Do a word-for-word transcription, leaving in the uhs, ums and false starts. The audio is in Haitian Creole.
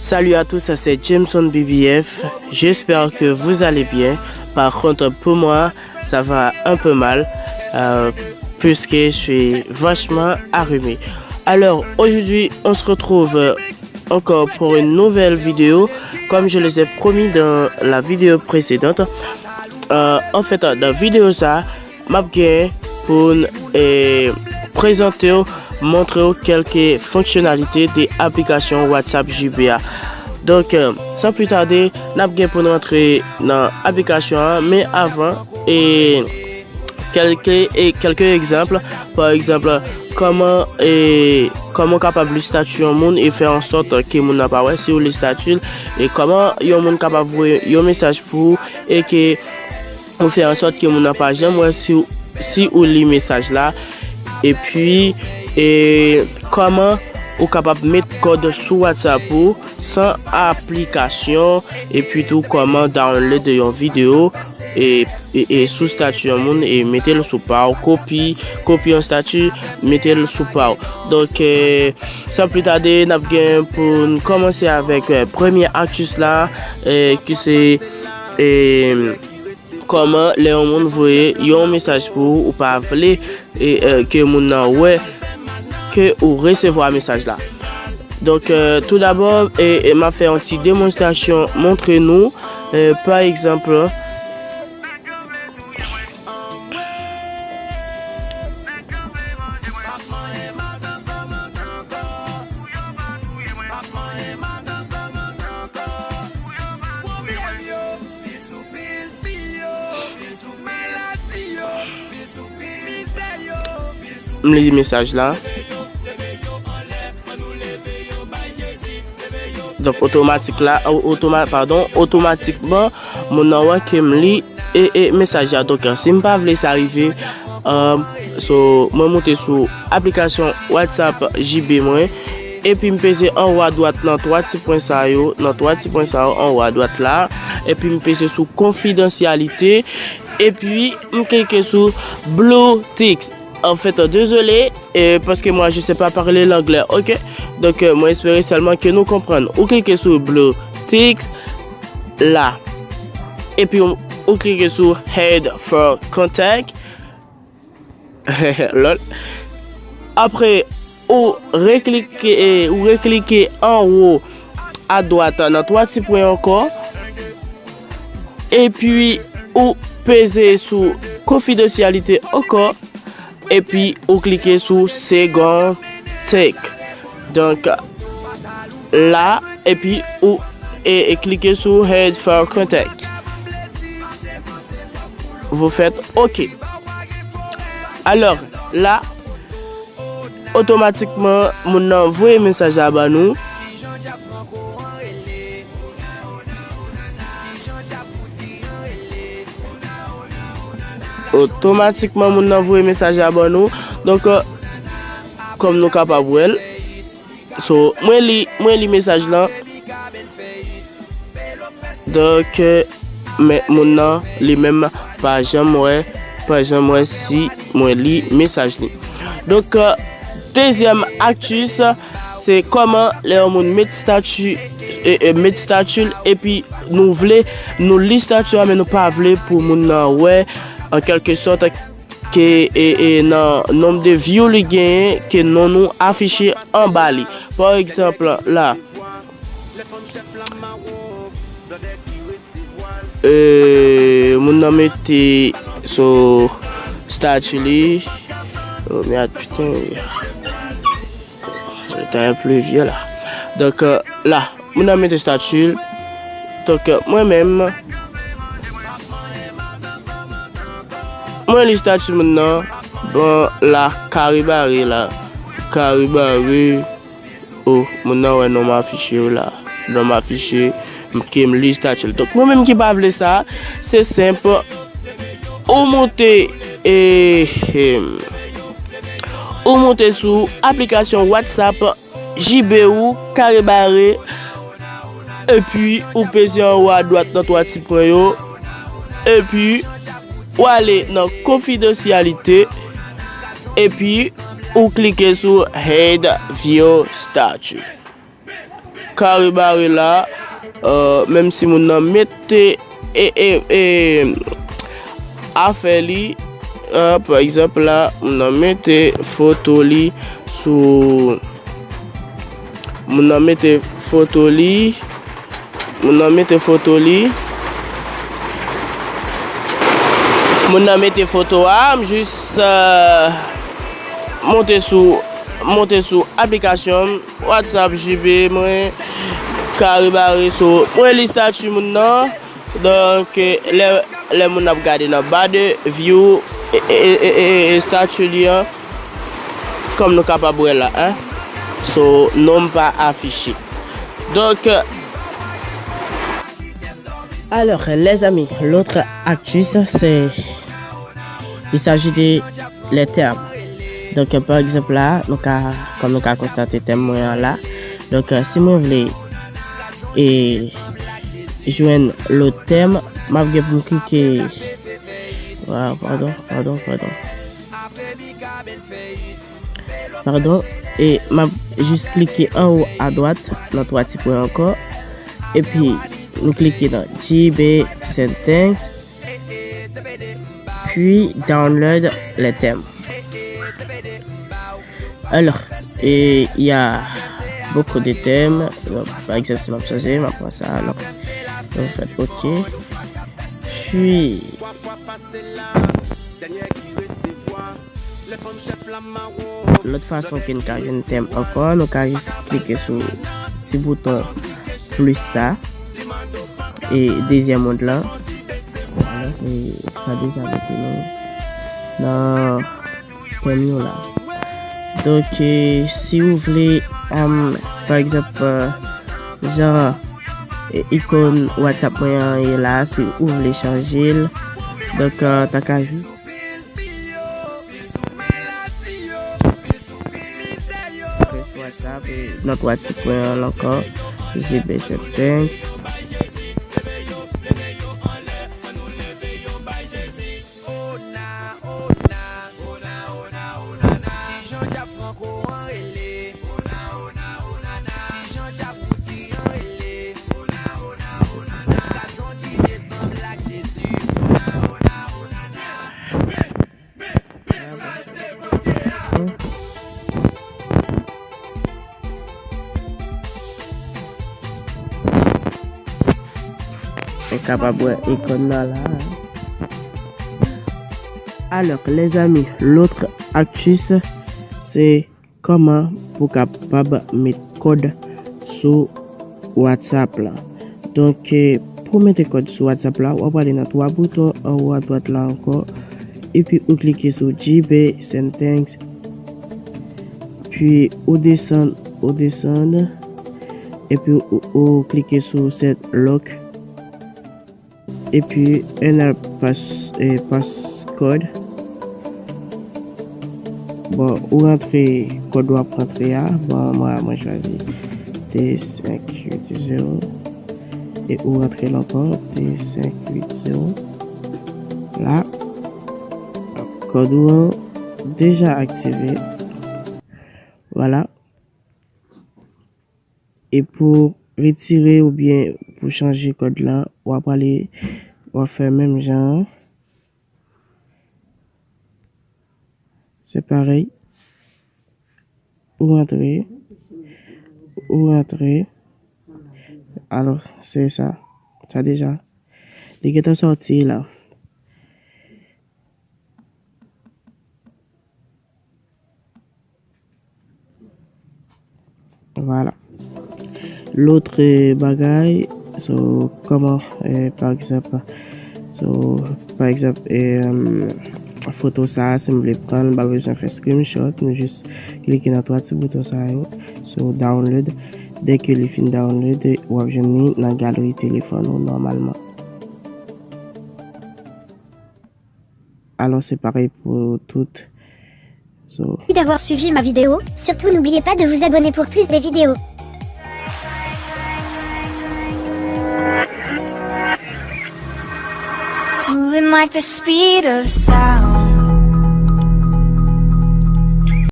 Salut à tous, c'est Jameson B B F. J'espère que vous allez bien. Par contre, pour moi, ça va un peu mal, euh, puisque je suis vachement arrumé. Alors, aujourd'hui, on se retrouve, euh, encore pour une nouvelle vidéo. Comme je les ai promis dans la vidéo précédente, euh, en fait, dans la vidéo ça, m ap gen pou n, eh, prezante w, montre w kèlke fonksyonalite de aplikasyon WhatsApp J B a. Donk, eh, san pli tade, n ap gen pou n rantre nan aplikasyon an, men avan, eh, kèlke, eh, kèlke egzanp, pa egzanp, kòman, eh, kòman w kapab li estati yon moun e fè an sòt ke moun nan pa wè si w li estati l, e kòman yon moun kapab voye yon mesaj pou ou e ke ou fè an sòt ke moun nan pa janm wè si, si ou li mesaj la. Epi, e, kòman ou kapab met kòd sou WhatsApp ou san aplikasyon, epi tou kòman download yon videyo e, e, e sou estati yon moun e mete l sou pa w, kopi, kopi yon estati, mete l sou pa w. Donk, e, san pli tade, n ap gen pou n kòmanse avèk, e, premye aktis la, e, ki se, e, kòman lè yon moun voye yon mesaj pou ou, ou pa vle, e, e, ke moun nan wè ke ou resevwa mesaj la. Donk, e, toudabò, e, e, m ap fè yon ti demonstrasyon, montre nou, e, pa egzanp, M li mesaj la. Donk, otomatik la, o-, otoma-, padon, otomatikman, moun nan wè ke m li e, e mesaj la. Donk, si m pa vle sa rive, um, so, mwen moute sou aplikasyon WhatsApp J B mwen, epi m peze anwo adwat nan twa ti pwen sa yo, nan twa ti pwen sa yo anwo adwat la, epi m peze sou konfidansyalite, epi m klike sou blue ticks. En fait, désolé, euh, parce que moi, je sais pas parler l'anglais, ok? Donc, euh, mwen espere sèlman ke nou konprann. Ou klike sou blue ticks la. Epi ou, ou klike sou add for contact. Lòt. Apre, ou reklike, ou reklike anwo adwat nan twa ti pwen ankò. Epi, ou peze sou konfidansyalite ankò. Epi, ou klike sou second take. Donk, la, epi ou e, e klike sou add for contact. Vous faites OK. Alò, la, otomatikman, moun nan voye mesaj la ban nou. Otomatikman, moun nan voye mesaj la ban nou. Donk, kòm nou kapab wè l, so, mwen li, mwen li mesaj lan. Donk, men moun nan, li menm, pa janm wè, pa janm wè si mwen li mesaj li. Donk, dezyèm aktis, se kòman lè yon moun met estati, e, e, met estati l, epi nou vle, nou li estati a, men nou pa vle pou moun nan wè, an kèlke sòt, ke, e, e, nan nonb de view li genyen, ke non nou afiche anba li. Pa egzanp, la, e, moun nan mete sou estati li. Oh, merde, putain. Sa ta pluvye la. Donk, e, la, moun nan mete estati l. Donk, e, mwen menm, mwen li estati moun nan. Bon, la, kare bare la. Kare bare. Oh, moun nan wè non m afiche yo la. Non m afiche, m ke m li estati l. Donk, mwen menm ki pa vle sa, se senp. Ou moute, e, e, ou moute sou aplikasyon WhatsApp J B ou, kare bare, epi ou peze anwo adwat nan twa ti pwen yo, epi ou ale nan konfidansyalite, epi ou klike sou Hide View Status. kare bare la, euh, menm si moun nan mete e, e, e, afè li, euh, pa egzanp la, moun nan mete foto li sou, moun nan mete foto li, moun nan mete foto li, moun nan mete foto a, m jis, euh, monte sou, monte sou aplikasyon m, WhatsApp J B mwen, kare bare sou, mwen li estati moun nan. Donk, lè, lè moun ap gade nan ba de view, e, e, estati li an, kòm nou kapab wè la, hein. So, non m pa afiche. Donk, euh, alors, les amis, l'autre actus, c'est, il s'agit de les thèmes. Donk, pa egzanp la, nou ka, kòm nou ka konstate tèm mwen an la. Donk, si mwen vle e jwenn lòt tèm, m ap gen pou m klike. Waw, padon, padon, padon. Padon, e m ap jis klike anwo adwat nan twa ti pwen ankò. Epi, nou klike nan G B Settings. Puis download les thèmes. Alors, et il y a beaucoup de thèmes. Donc, par exemple, si je vais changer, je vais prendre ça. Alors, je vais faire OK. Puis, lòt fason ke n ka jwenn tèm ankò, nou ka jis klike sou ti bouton plis sa, e dezyèm ond lan. Alò, e sa deja mete nou nan tèm yo la. Donk, e, si ou vle, em, pa egzanp, e, jan, e, ikòn WhatsApp mwen an ye la, si ou vle chanje l, donk, e, ta ka jis Press WhatsApp e nan twa ti pwen an ankò. G B Settings. Ou kapab wè ikòn nan la. Alors, les amis, l'autre actus, c'est kòman pou kapab met kòd sou WhatsApp la. Donk, eh, pou mete kòd sou WhatsApp la, w ap ale nan twa bouton anwo adwat la ankò, epi ou klike sou G B Settings, pi ou desann, ou desann, epi ou, ou klike sou Set Lock. Epi, enter pass, eh, passcode. Bon, ou rantre kòd w ap rantre a. Bon, mwen, mwen chwazi de senk uit zewo. E ou rantre l ankò, de senk uit zewo. La, kòd ou an deja aktive. Vwala. E pou retire oubyen pou chanje kòd la, w ap ale, w ap fè menm jan an. Se parèy. Ou rantre. Ou rantre. Alò, se sa. Sa deja. Li gentan sòti la. Vwala. Lòt, eh, bagay, so, kòman, eh, pa egzanp, so, pa egzanp, eh, foto sa a, si m vle pran l, m pa bezwen fè screenshot, m jis klike nan twa ti bouton sa yo, so, download. Dèke li fin download, w ap jwenn li nan galri telefòn ou nòmalman. Alò, se parèy pou tout. So, Merci d'avoir suivi ma vidéo. Surtout, n'oubliez pas de vous abonner pour plus des vidéos. Moving like the speed of sound.